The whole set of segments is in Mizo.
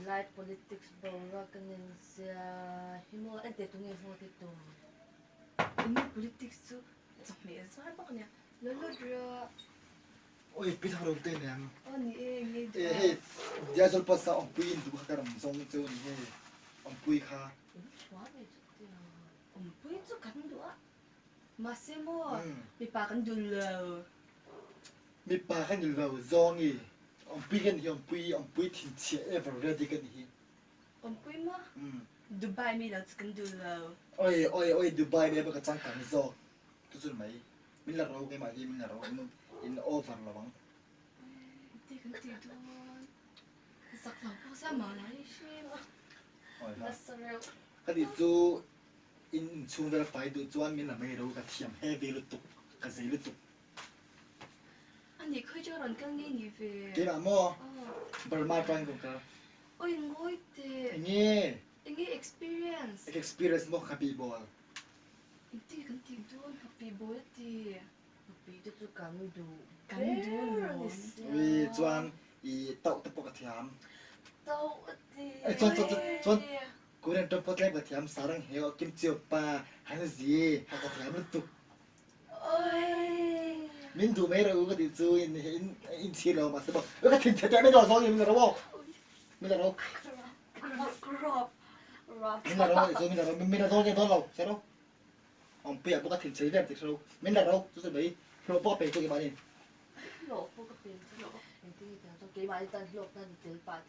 Tunlai politics boruak ka nen zia hi maw enteh tunge vote i tum? Enge politics chu chawhmeh zuar bawk ania lo lut rawh. Oi pi thang rawng te nen. Aw ni e enge i duh a. E hei Diazol pawsa awmpui in duh kha ka rawn zawng cheu ni hei awmpui kha. In chhuah ve chu tia. Awmpui chu kan duh a mahse maw mipa kan duh lo. Mipa kan ni lo zawng i awmpui kan hi awmpui awmpui thinchhia ever ready kan hi. Awmpui maw? Dubai mi lo chu kan duh lo. Oi oi oi Dubai mi ka changkang zawk chu chu mai min la ro keimah hi min la ro in in over lo ang. Ti kan ti dawn zak lo pawh sia mah lai hrim a. Oi ha. Nasa reuh. Ka ti chu in inchhung vel fai duh chuan min la mai ro ka thiam heavy lutuk ka zei lutuk. A nih khawi chu a rawn kal ngei ni ve. Keimah maw? Burma atangin ka rawn kal. Awi ngawi teh. Enge? Enge experience? Enge experience maw Happy Ball? Engtin kan tih dawn Happy Ball a ti. Happy te chu kan duh Kan duh ber a ni lawm. sia. Ui chuan i tauh te pawh ka thiam. Tauh a ti. Eh chuan chuan chuan Korean tawng pawh tlem ka thiam Sarang heo Kimchi oppa Hanzi kha ka thiam lutuk. Min duh mai rawh u ka tih chu in in chhir lo mahse maw ka thin chhe teh mai dawn zawng in min la ro aw min la ro min la ro tih chu min la ro min la dawn nge dawn lo hre ro awmpuia pawh ka thin chhe vel tih hre ro min la ro chu chu mai hlawh pawh ka pe chu keimahni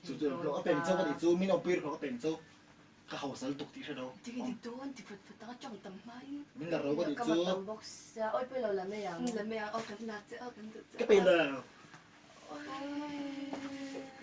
chu chu hlawh ka pe chu ka tih chu min awmpui hlawh ka pe chu. Ka hausa lutuk tih hre lo. Tinge dik dawn ti fut fut a tawng tam hma in. Min la ro ka tih chu. Ka tam bawk sia awi pawh ilo la mai ang. La mai ang aw kan la che aw kan duh che. Ka pe lo. Awii.